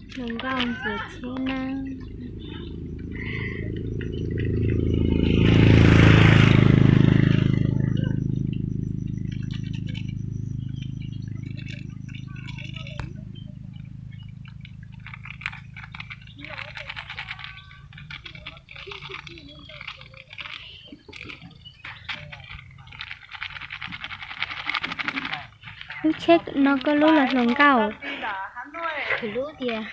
Hluas nkauj ntxuav tsheb na. Lub tsheb no koj lub los hluas nkauj? Kuv lub tiag.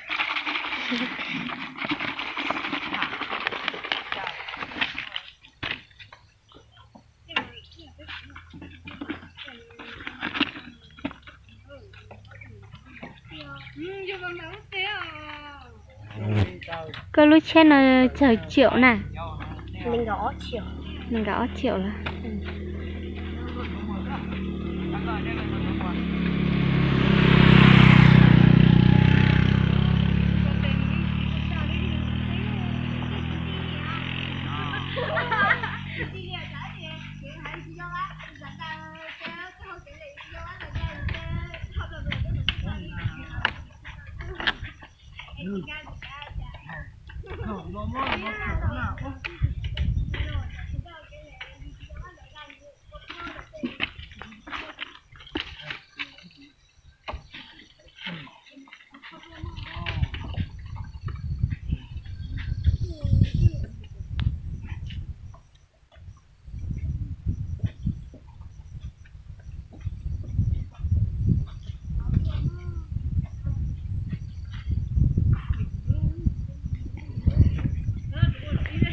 Koj lub tsheb no tsawg triệu na? Nees nkaum ob triệu lawm.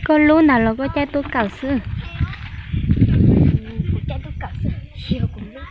Koj lub ntawd los koj caij tuaj kawm xwb? Kuv caij tuaj kawm xwb, tsis yog kuv lub.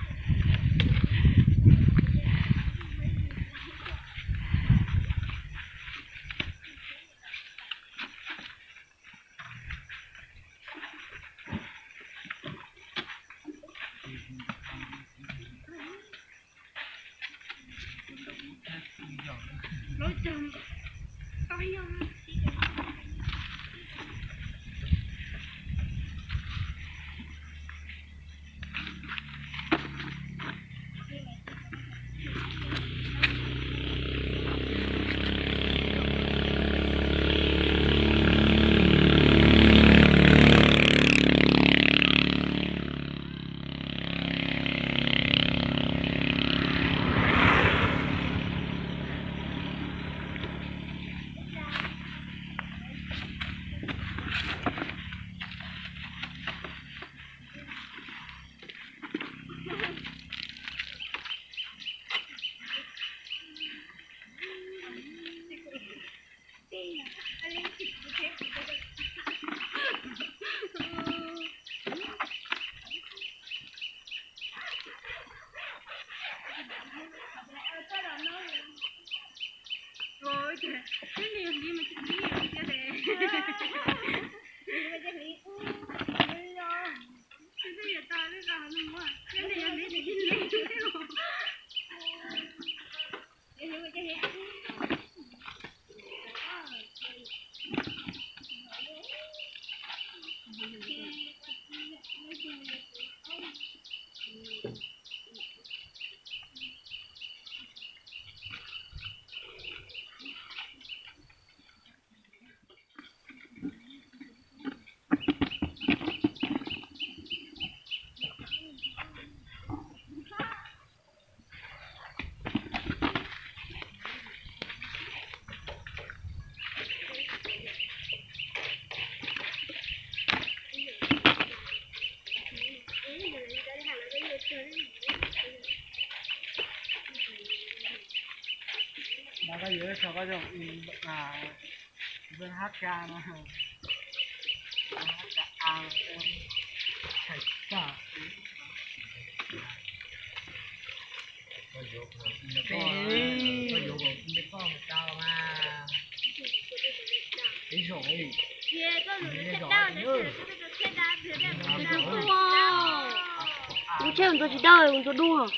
Kuv tsheb ntxuav tsis dawj, kuv ntxuav dub.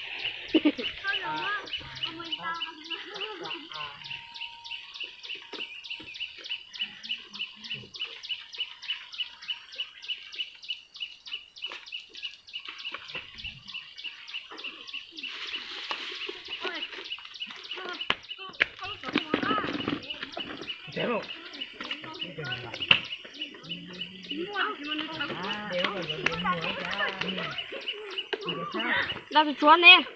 Los tus tshuav ne.